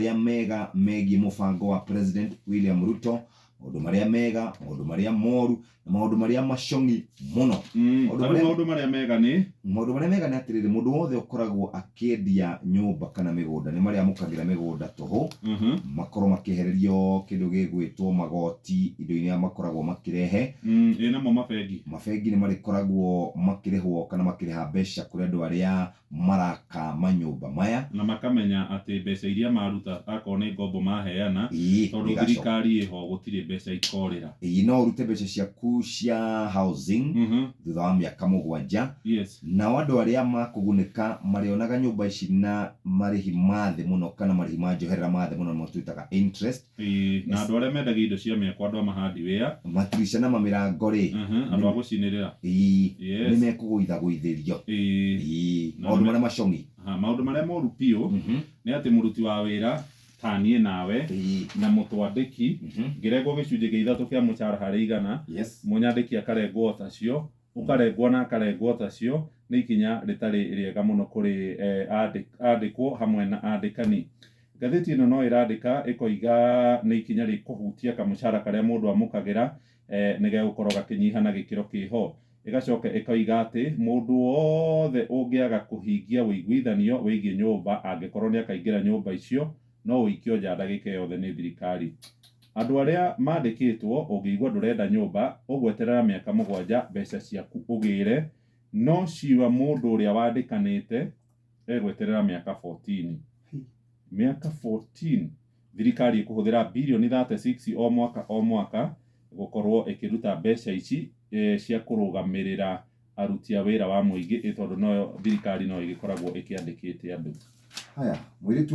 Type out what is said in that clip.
marĩa mega megiĩ mũbango wa President William Ruto, maũndũ marĩa mega, maũndũ marĩa moru na maũndũ marĩa macong'i mũno. Maũndũ Tarĩu maũndũ marĩa mega nĩ? Maũndũ marĩa mega nĩ atĩrĩrĩ, mũndũ wothe ũkoragwo akĩendia nyũmba kana mĩgũnda nĩ marĩamũkagĩra mĩgũnda tũhũ, makorwo makĩehererio kĩndũ gĩgwĩtwo magoti indo iria makoragwo makĩrehe. Ĩ namo mabengi? Mabengi nĩ marĩkoragwo makĩrĩhwo kana makĩrĩha mbeca kũrĩ andũ arĩa maraka manyũmba maya. Na makamenya atĩ mbeca iria maruta akorwo nĩ ngombo maheana, tondũ nĩigacoka. Thirikari ĩho gũtirĩ mbeca ikorĩra. Ĩĩ, no ũrute mbeca ciaku cia housing thutha wa mĩaka 7. Nao andũ arĩa makũgunĩka marĩonaga nyũmba ici na marĩhi ma thĩ mũno kana marĩhi ma njoherera ma thĩ mũno nĩmo twĩtaga interest. Ĩĩ, na andũ arĩa mendagia indo cia mĩako, andũ a mahardware. Matirica na mamĩrango rĩ, Andũ a gũcinĩrĩra. Nĩ mekũgũithagũithĩrio. Na Maũndũ marĩa macong'i. Aha, maũndũ marĩa moru biũ nĩ atĩ mũruti wa wĩra ta niĩ nawe na mũtwandĩki ngĩrengwo gĩcunjĩ kĩa ithatũ kĩa mũcara harĩ igana, mũnyandĩki akarengwo o tacio, ũkarengwo na akarengwo tacio, nĩ ikinya rĩtarĩ rĩega mũno kũrĩ andĩkwo hamwe na andĩkani. Ngathĩti ĩno no ĩrandĩka ĩkoiga nĩ ikinya rĩkũhutia kamũcara karĩa mũndũ amũkagĩra nĩ gegũkorwo gakĩnyiha na gĩkĩro kĩho. Ĩgacoka ĩkoiga atĩ mũndũ wothe ũngĩaga kũhingia ũiguithanio wĩgiĩ nyũmba angĩkorwo nĩ akaingĩra nyũmba icio no ũikio nja ndagĩka yothe nĩ thirikari. Andũ arĩa mandĩkĩtwo ũngĩigua ndũrenda nyũmba ũgweterera mĩaka 7 mbeca ciaku ũgĩre, no ciwa mũndũ ũrĩa wandĩkanĩte egweterera mĩaka 14. Mĩaka 14 thirikari ĩkũhũthĩra birioni 36 o mwaka o mwaka gũkorwo ĩkĩruta mbeca ici cia kũrũgamĩrĩra aruti a wĩra wa mũingĩ, tondũ noyo thirikari no ĩgĩkoragwo ĩkĩandĩkĩte andũ. Haya, mũirĩtu.